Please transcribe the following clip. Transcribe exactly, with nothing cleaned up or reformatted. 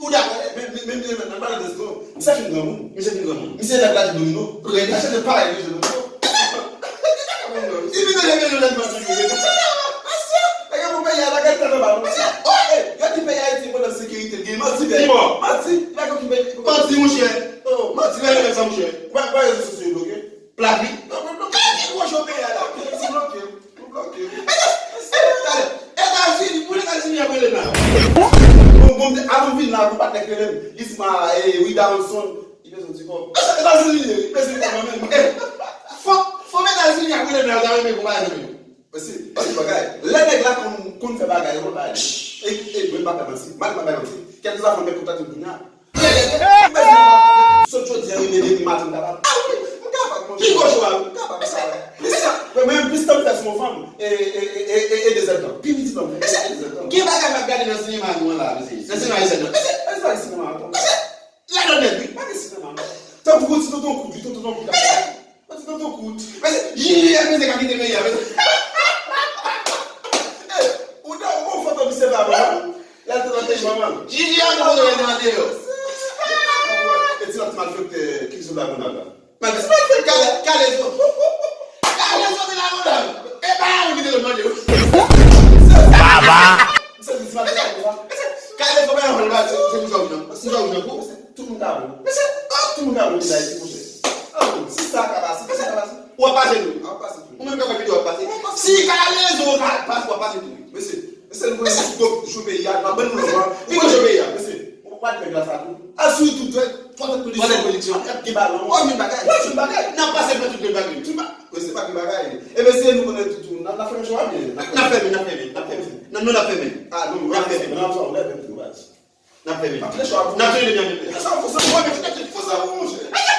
Ou dakò? Men, men, men, men, nan parantes non. Misye fin granmoun. Misye fin granmoun. Misye lè plaj domino. Rèd. Misye te parèy misye domino. Li vin nan lè domino nan pati. Mesye, nèg yo pou peyi a, bagay tèt anba nou. Mesye, oh, eh, yo di peyi Ayiti pou nan sekirite, gen manti, bèl. Ki bò? Manti, li pa konn ki peyi. Manti, monchè. Oh, manti, bèl, bèl, sa, monchè. Ou pa, ou pa rezo sosyo yo bloke? Plak, wi. Non, non, non, ki gwo cho peyi a la? Ou bloke. Ou bloke. Etazini, pou Etazini ap rele la. Bon, bon, avan m vin la, gon patnè k rele m. Li di m, ah, eh, Wida Anson, li bezwen ti kòb. Etazini li ye, li bezwen kòb nan men m. Eh, fò, fò Etazini ap rele m la, ta renmen pou bagay nan men yo. Mèsi, mèsi bagay. Lè nèg la konn, konn fè bagay, yo konn bagay. E, e, mwen pa fè manti. Mwen pa fè manti. Kèlkeswa fanm mwen kontakte m kounye a. Sot jodi a, wi, men depi maten, m kapab. Ah wi, m kapab, monchè. Pi gwo chwa, wi, m kapab, m kapab. Plis, mwen menm, plis tan m fè sou yon fanm, e, e, e, e, e, e de zèdtan. Pi piti tan m fè, e de zèdtan. Gen bagay m ap gade nan sinema nou an la, mesye. Nan sinema ayisyen nan. Mesye, pa gade sinema ankò. Mesye, ladan nèt, wi. Pa gen sinema ankò. Tankou ti tonton kout, wi, tonton kout. Mesye, ti tonton kout. Mesye, Jiji ap peze ka kite peyi a, mesye. Eh, ou nan yon fantom se pa bon. L al te nan peyi manman l. Jiji a mou nan deyò. E ti lòt malfektè ki sou la moun la. Malfektè, malfektè, kale, kale zo. Kale zo de la moun la. E pa ou ki te mande yo. Baba. Misye di ti malfektè konsa. Kale zo pa yon malfektè, se pou jòj nan. Si jòj nan kou. Tout moun ka bon. Mesye, oh, tout moun ka bon ki Dayiti, monchè. Oh, si sa ka pase, si sa ka pase. W ap pase tou. W ap pase tou. Ou menm k ap fè videyo w ap pase. Si kale zo Pa, pa, pa, pa, mesye. Mesye, nou konnen tout jou peyi a, nou ap ban nou lòv, wi. Tout jou peyi a, mesye. Ou pa t wè glas la tou. A sou tout, fò tèt pwodiksyon. Fò tèt pwodiksyon. Ap gen balon. Wè, men bagay. Wè, men bagay. N ap pase nan tout men bagay. Tout ba-, mesye, pa gen bagay. E mesye, nou konnen tout, tout. N ap, n ap fèmen cho a byen. N ap fèmen, n ap fèmen, n ap fèmen. Non, non, n ap fèmen. A, non, n ap fèmen. N ap fèmen. N ap fèmen. N ap fè cho a pou. N ap fèmen, n ap fèmen. Sa fò sa, wè, men fò sa pou, monchè.